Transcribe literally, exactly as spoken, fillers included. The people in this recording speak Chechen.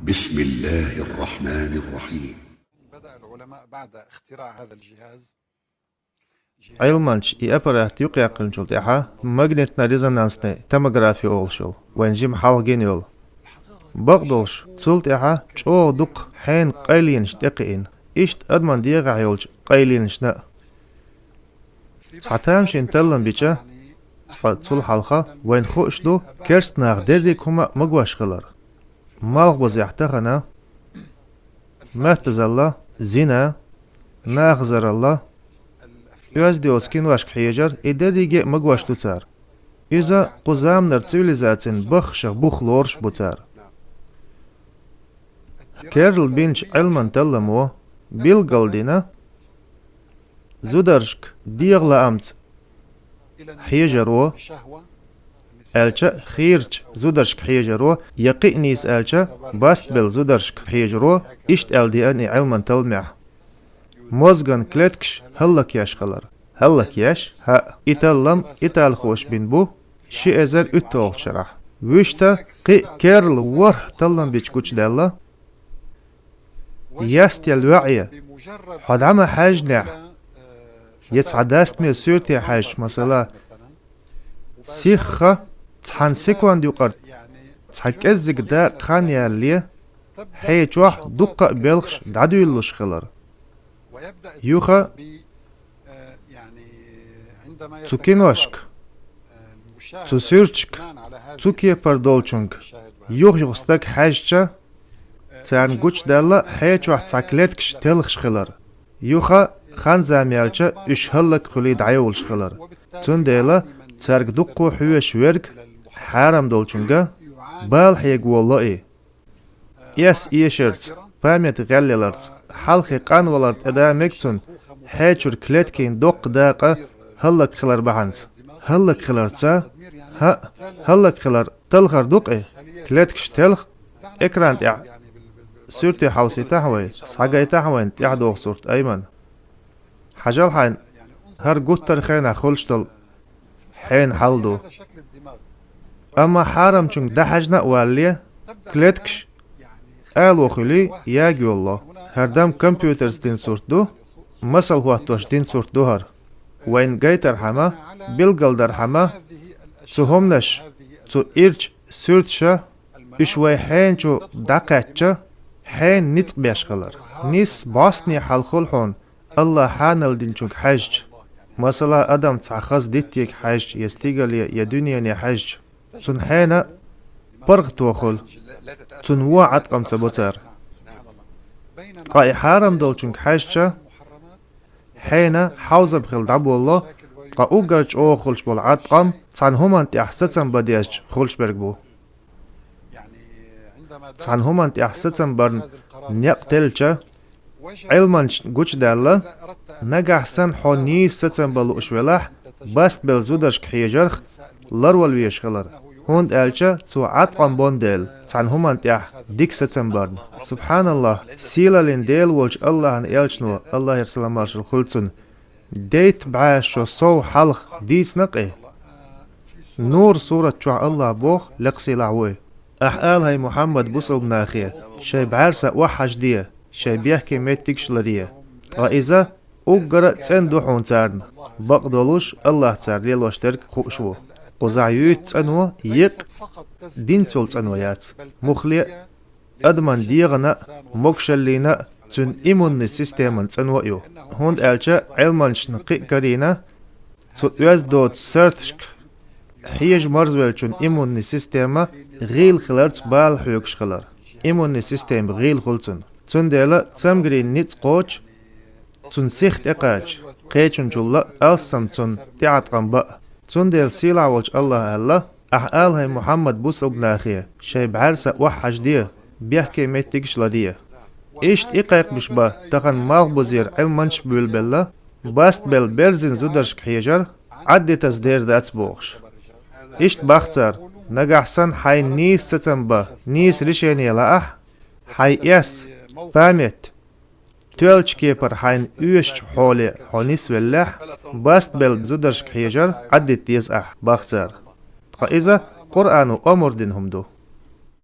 بسم الله الرحمن الرحيم. بدأ العلماء بعد اختراع هذا الجهاز. Ӏилманча и аппарат юкъяьккхинчул тӀаьхьа магнитно-резонансный томография олуш йолу, вайн жима хьалха гина йолу. Бакъдолуш, цул тӀаьхьа чӀогӀа дукха хьенан къайленаш тӀекхиъна, иштта адаман дегӀахь йолчу къайленашна а. Цхьа тамашийна таллам бича, цкъа цул хьалха вайна хууш ду керста нах дерриг хӀума а магош хилар. Малхбузехь тахана, маттазалла, зина, нахазаралла, оьзда йоцу киношка хьежар, и дерриге а магош ду цара. Иза кху заманара цивилизацин баххашах бух лоруш бу цара. Керла бинчу Ӏилман талламо билгалдина, зударшка дегӀан лаамца хьежаро, аьлча, хийрачу зударшка хьежаро, я кхин нийса аьлча, бастабелла зударшка хьежаро, иштта аьлла деана и Ӏилман талламехь. Мозган клеткаш хӀаллакъеш хилар. ХӀаллакъеш, хӀаъ, и таллам италхоша бина бу ши эзар уьтталгӀачу шарахь. Вуьшта кхин а керла ворхӀ таллам бича гучудаьлла, ястел йоӀе, хьо дӀа ма хьаьжнехь, я цхьа дастаме суьрте хьаьжча, масала, сихха цхьана секунд юкъара цхьа кӀеззиг дакъа хан ялале, хье чохь дуккха а белхаш дӀадуьйлалуш хилар. Юха цу киношка, цу суьрташка, цу кепара долчуьнга юха-юха стаг хьаьжча, царна гучудаьлла хье чохь цхьа клеткаш телхаш хилар. Юха хан-зама яьлча, уьш хӀаллакьхуьлий дӀайолуш хилар. Цундела цаьрга дуккха а хьоьжуш верг хьарам долчуьнга бала хьега волало и. Эс эшарца, память гӀелъяларца, хьалхе къанвалар тӀеда мега цунна, хье чуьра клеткийн доккха дакъа хӀаллакьхилар бахьанца. ХӀаллакьхиларца, хӀаъ, хӀаллакьхилар талхар ду-кх и, клеткаш телха, экран тӀехь суьрте хьовсийтахьа вай, схьагайтахьа вайна тӀехь доху сурт, Айман. Хьажал хьайна, хӀара гуттар а хенахь хуьлуш долу хьенан хьал ду. Амма хьарамчуьнга дӀахьаьжна а валале, клеткаш ало хуьлий, ягайолало. ХӀара дам компьютерца дина сурт ду, масал хӀоттош дина сурт ду хӀара. Вайна гайтархьама, билгалдархьама, цу хӀуманаш, цу ирча суьрташа, уьш вай хьенан чу дӀакхаьчча, хьенан ницкъ беш хилар. Нисса бӀостанехьа хьал хуьлу хьуна, АллахӀа хьанал динчуьнга хьаьжча, масала, адам цхьа хаза диттега хьаьжча, я стигале, я дуьнене хьаьжча, цунна хьенан паргӀато хуьлу, цунна вон Ӏаткъам ца бо цара. Ткъа и хьарам долчуьнга хьаьжча, хьенан хьовзам хила дӀаболало, ткъа уггар чӀогӀа хуьлуш болу Ӏаткъам цхьана хӀуманна тӀехь сацам бан дезча хуьлуш берг бу. Цхьана хӀуманна тӀехь сацам барна некъ теллича, Ӏилманчашна гучудаьлла, нагахь санна хьо нийса сацам бан лууш велахь, бастабелла зударшка хьежарх ларвала везаш хилар, хӀунда аьлча цо Ӏаткъам бо дела цхьана хӀуманна тӀехь дика сацам барна. СубхьаналлахӀ, сийлаллин Дела волчу АллахӀан элчано, АллахӀера салам-маршалла хуьлда цунна, дейтта бӀе шо сов хьалха дийцина-кх и. Нур сурат чохь АллахӀа боху, лекха сийлахь ву и: «Ахьа ала, хӀай Мухьаммад, бусалба нахе, шайн бӀаьрса охьахьажде, шайн бехке меттигаш ларъе». Ткъа иза уггар а цӀена ду хьуна царна, бакъдолуш АллахӀа цара лелош дерг хууш ву. Кхузахь юьйцу цӀано еккъа динца йолу цӀано яц, муххале а адаман дегӀана а, могушаллина а, цуьнан иммунный системан цӀано а ю. ХӀунда аьлча Ӏилманчашна кхин а карийна, цу оьзда доцу сарташка хьежа марзвеллачун иммунный система гӀийла хиларца бала хьоьгуш хилар. Иммунный система гӀийла хуьлу цуьнан. Цундела цамгарийн ницкъ кхочу, цуьнан сих тӀекхача, кхечунчул а алссам цунна тӀеӀаткъам бан а. Цундела сийлахь волчу АллахӀа аьлла: «Ахьа ала, хӀай Мухьаммад, бусалба нахе, шайн бӀаьрса охьахьажде, бехке меттигаш ларъе». Иштта и кхайкхамаш бан тахана малхбузера Ӏилманчаш буьйлабелла, бастабелла берзина зударшка хьежар Ӏаддитаза дер дац бохуш. Иштта бах цара: нагахь санна хьайна нийса сацам бан, нийса решение лаахь, хьайн эс, память, тоьллачу кепара хьайна оьшучу хьоле хьо нисвеллехь, бастабелла зударшка хьежар Ӏаддита деза ахь, бах цара. Ткъа иза Къуръано омра дина хӀума ду.